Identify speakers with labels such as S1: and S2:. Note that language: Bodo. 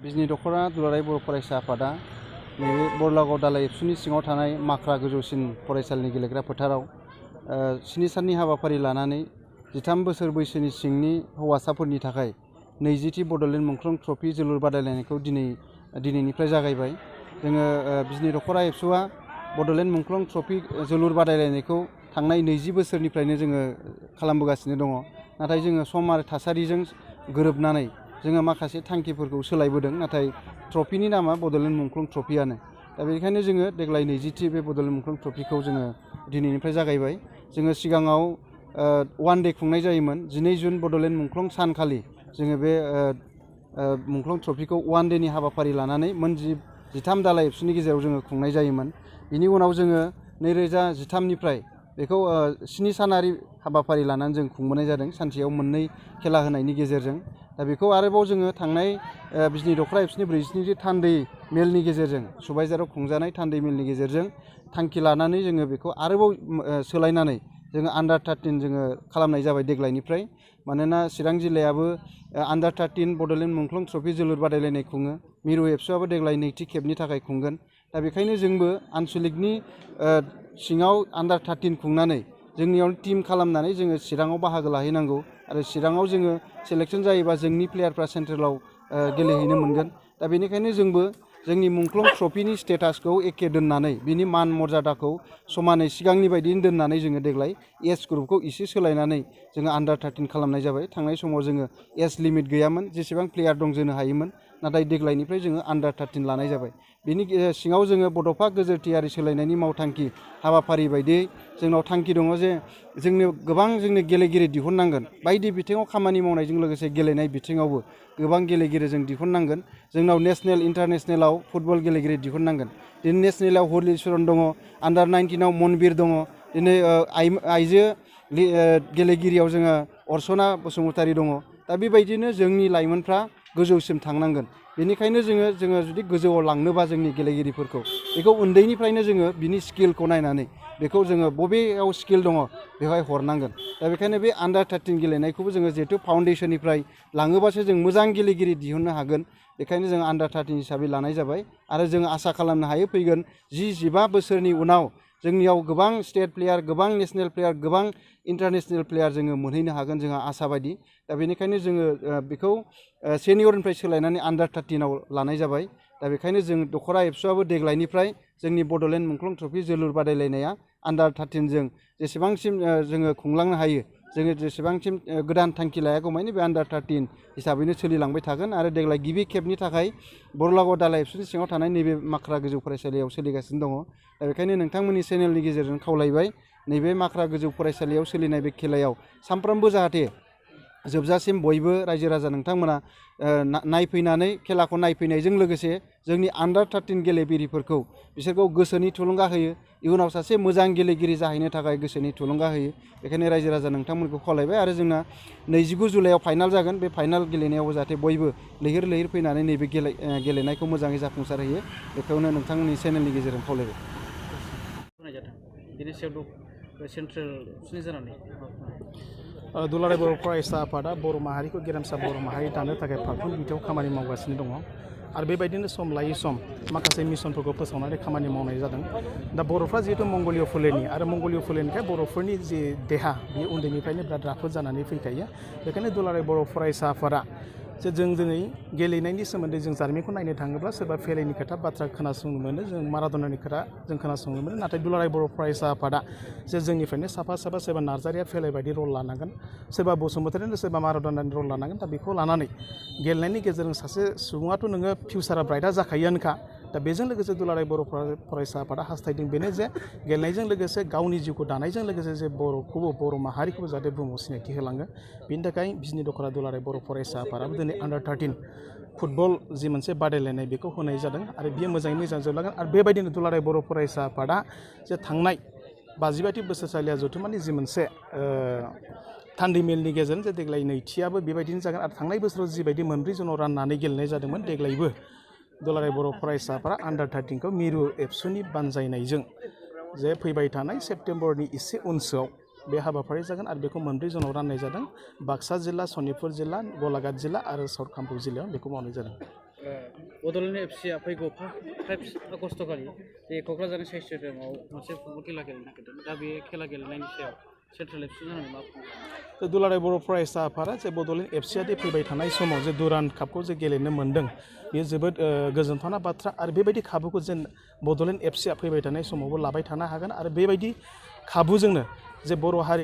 S1: बिजनि दख'रा दुलाराय बर' फरायसा आफादा नैबे बर'ल दालाय एबसुनि सिङाव थानाय माख्रा गोजौसिन फरायसालिनि गेलेग्रा फोथाराव 7 साननि हाबाफारि लानानै 13 बोसोर बैसोनि सिंनि हौवासाफोरनि थाखाय 20थि बड'ल मुंख्लं ट्रफी जोलुर बादायलायनायखौ दिनैनिफ्राय जागायबाय। जोङो बिजनि दख'रा एबसुआ बड'ल मुंख्लं ट्रफी जोलुर बादायलायनायखौ थांनाय 20 बोसोरनिफ्रायनो जोङो खालामबोगासिनो दङ। नाथाय जोङो सम आरो थासारिजों गोरोबनानै जोङो माखासे थांखिफोरखौ सोलायबोदों, नाथाय ट्रफीनि नामा बड'ल मुंख्लं ट्रफीआनो। दा बेनिखायनो जोङो देग्लाय 20थि बे बड'ल मुंख्लं ट्रफीखौ जोङो दिनैनिफ्राय जागायबाय। जोङो सिगाङाव वान डे खुंनाय जायोमोन। 12 जुन बड'ल मुंख्लं सानखालि जोङो बे मुंख्लं ट्रफीखौ वान डेनि हाबाफारि लानानै मोन 13 दालाय एबसुनि गेजेराव जोङो खुंनाय जायोमोन। बिनि उनाव जोङो 2013निफ्राय बेखौ 7 सानारि हाबाफारि लानानै जों खुंबोनाय जादों, सानसेयाव 2 खेला होनायनि गेजेरजों। दा बेखौ आरोबाव जोङो थांनाय बिजनि दख'रा एबसुनि 47 थान्दै मेलनि गेजेरजों, सुबाइजाराव खुंजानाय थान्दै मेलनि गेजेरजों थांखि लानानै जोङो बेखौ आरोबाव सोलायनानै जोङो आन्डार 13 जोङो खालामनाय जाबाय देग्लायनिफ्राय। मानोना चिरां जिल्लायाबो आन्डार 13 बड'ल मुंख्लं ट्रफी जोलुर बादायलायनाय खुङो। मिरु एबसुआबो देग्लाय 2थि खेबनि थाखाय खुंगोन। दा बेखायनो जोंबो आनसलिकनि सिङाव आन्डार 13 खुंनानै जोंनियाव टिम खालामनानै जोङो चिराङाव बाहागो लाहैनांगौ आरो चिराङाव जोङो सेलेक्सन जायोबा जोंनि प्लेयारफ्रा सेन्ट्रेलाव गेलेहैनो मोनगोन। दा बेनिखायनो जोंबो जोंनि मुंख्लं ट्रफीनि स्टेटासखौ एखे दोननानै बिनि मान मर्यादाखौ समानै सिगांनि बायदियैनो दोननानै जोङो देग्लाय एज ग्रुपखौ एसे सोलायनानै जोङो आन्डार 13 खालामनाय जाबाय। थांनाय समाव जोङो एज लिमिट गैयामोन, जेसेबां प्लेयार दं जोनो हायोमोन। नाथाय देग्लायनिफ्राय जोङो आन्डार 13 लानाय जाबाय। बिनि सिङाव जोङो बड'फा गोजोरथियारि सोलायनायनि मावथांखि हाबाफारि बायदियै जोंनाव थांखि दङ जे जोंनो गोबां गेलेगिरि दिहुननांगोन। बायदि बिथिङाव खामानि मावनायजों लोगोसे गेलेनाय बिथिङावबो गोबां गेलेगिरि जों दिहुननांगोन। जोंनाव नेसनेल इन्टारनेसनेलाव फुटबल गेलेगिरि दिहुननांगोन। दिनै नेसनेलाव हलिचरन दङ, आन्डार 19आव मनबिर दङ, दिनै आइजो गेलेगिरियाव जोङो अर्चना बसुमतारी दङ। दा बेबायदिनो जोंनि लाइमोनफ्रा गोजौसिम थांनांगोन। बेनिखायनो जोङो जुदि गोजौआव लांनोबा जोंनि गेलेगिरिफोरखौ बेखौ उन्दैनिफ्रायनो जोङो बिनि स्किलखौ नायनानै बेखौ जोङो बबेयाव स्किल दङ बेवहाय हरनांगोन। दा बेखायनो बे आन्डार 13 गेलेनायखौबो जोङो जिहेथु फाउन्डेसननिफ्राय लाङोबासो जों मोजां गेलेगिरि दिहुननो हागोन। बेखायनो जों आन्डार 13 हिसाबै लानाय जाबाय आरो जों आसा खालामनो हायो फैगोन 10-15 बोसोरनि उनाव जोंनियाव गोबां स्टेट प्लेयार, गोबां नेसनेल प्लेयार, गोबां इन्टारनेसनेल प्लेयार जोङो मोनहैनो हागोन, जोंहा आसा बायदि। दा बेनिखायनो जोङो बेखौ सेनियरनिफ्राय सोलायनानै आन्डार 13आव लानाय जाबाय। दा बेखायनो जों दख'रा एबसुआबो देग्लायनिफ्राय जोंनि बड'ल मुंख्लं ट्रफी जोलुर बादायलायनाया आन्डार 13 जों जेसेबांसिम जोङो खुंलांनो हायो, जोङो जेसेबांसिम गोदान थांखि लायागौमानि बे आन्डार 13 हिसाबैनो सोलिलांबाय थागोन। आरो देग्लाय गिबि खेबनि थाखाय बर'ल दालाय एबसुनि सिङाव थानाय नैबे माख्रा गोजौ फरायसालियाव सोलिगासिनो दङ। दा बेखायनो नोंथांमोननि चेनेलनि गेजेरजों खावलायबाय, नैबे माख्रा गोजौ फरायसालियाव सोलिनाय बे खेलायाव सानफ्रोमबो जाहाथे जोबजासिम बयबो रायजो राजा नोंथांमोना नायफैनानै खेलाखौ नायफैनायजों लोगोसे जोंनि आन्डार 13 गेलेगिरिफोरखौ बिसोरखौ गोसोनि थुलुंगा होयो, इयुनाव सासे मोजां गेलेगिरि जाहैनो थाखाय गोसोनि थुलुंगा होयो। बेखायनो रायजो राजा नोंथांमोनखौ खावलायबाय। आरो जोंना 29 जुलाइआव फाइनाल जागोन। बे फाइनाल गेलेनायावबो जाहाथे बयबो लैहोर लैहोर फैनानै नैबे गेलेनायखौ मोजाङै जाफुंसार होयो, बेखौनो नोंथांमोननि चेनेलनि गेजेरजों खावलायबाय।
S2: दुलाराय बर' फरायसा आफादा बर' माहारिखौ गेरेमसा बर' माहारि दानो थाखाय फारफ्रोम बिथिङाव खामानि मावगासिनो दङ। आरो बेबायदिनो सम लायै सम माखासे मिशनफोरखौ फोसावनानै खामानि मावनाय जादों। दा बर'फ्रा जिहेतु मंगलिय फोलेरनि आरो मंगलिय फोलेरनिखाय बर'फोरनि जि देहा बेयो उन्दैनिफ्रायनो बिराद राफोद जानानै फैखायो। बेखायनो दुलाराय बर' फरायसा आफादा जे जों दिनै गेलेनायनि सोमोन्दै जों जारिमिनखौ नायनो थाङोब्ला सोरबा फेलेनि खोथा बाथ्रा खोनासंनो मोनो, जों मारादनानि खोथा जों खोनासंनो मोनो। नाथाय दुलाराय बर' फरायसा आफादा जे जोंनिफ्रायनो साफा सोरबा नार्जारिया फेले बायदि रल लानांगोन, सोरबा बसुमतारियानो सोरबा मारादनानि रल लानांगोन। दा बेखौ लानानै गेलेनायनि गेजेरजों सासे सुबुङाथ' नोङो फिउचारा ब्राइटआ जाखायोआनोखा। दा बेजों लोगोसे दुलाराय बर' फरायसा आफादा हास्थायदों बेनो जे गेलेनायजों लोगोसे गावनि जिउखौ दानायजों लोगोसे जे बर'खौबो बर' माहारिखौबो जाहाथे बुहुमाव सिनायथि होलाङो। बेनि थाखाय बिजनि दख'रा दुलाराय बर' फरायसा आफादाबो दिनै आन्डार 13 फुटबल जि मोनसे बादायलायनाय बेखौ होनाय जादों आरो बियो मोजाङै मोजां जोबलांगोन। आरो बेबायदिनो दुलाराय बर' फरायसा आफादा जे थांनाय 55थि बोसोरसालिया जथुम्मानि जि मोनसे थान्दै मेलनि गेजेरजों जे देग्लाय 2थियाबो बेबायदिनो जागोन। आरो थांनाय बोसोराव जिबायदि 4 जनाव राननानै गेलेनाय जादोंमोन, देग्लायबो दुलाराय बर' फरायसाफोरा आन्डार 13खौ मिरु एबसुनि बानजायनायजों जे फैबाय थानाय सेप्तेम्बरनि एसे उनसोआव बे हाबाफारि जागोन। आरो बेखौ 4 जनाव राननाय जादों। बाक्सा जिल्ला, सनितपुर जिल्ला, गलाघाट जिल्ला आरो साउथ कामरुप जिल्लायाव बेखौ मावनाय जादों।
S3: बड'लेण्ड एफसिआ फैगौ 5 आगस्टखालि जे क'क्राझारनि साइ स्टेडियामाव मोनसे फुटबल खेला गेलेनो नागिरदों दा बे खेला गेलेनायनि सायाव सेन्ट्रेल एफसि जानानै मा बुङो?
S2: दुलाराय बर' फरायसा आफादा जे बड'लेण्ड एफसिआ दि फैबाय थानाय समाव जे दुरान्ड कापखौ जे गेलेनो मोन्दों बेयो जोबोद गोजोनथावना बाथ्रा आरो बेबायदि खाबुखौ जेन बड'लेण्ड एफसिआ फैबाय थानाय समावबो लाबाय थानो हागोन आरो बेबायदि खाबुजोंनो जे बर' हारि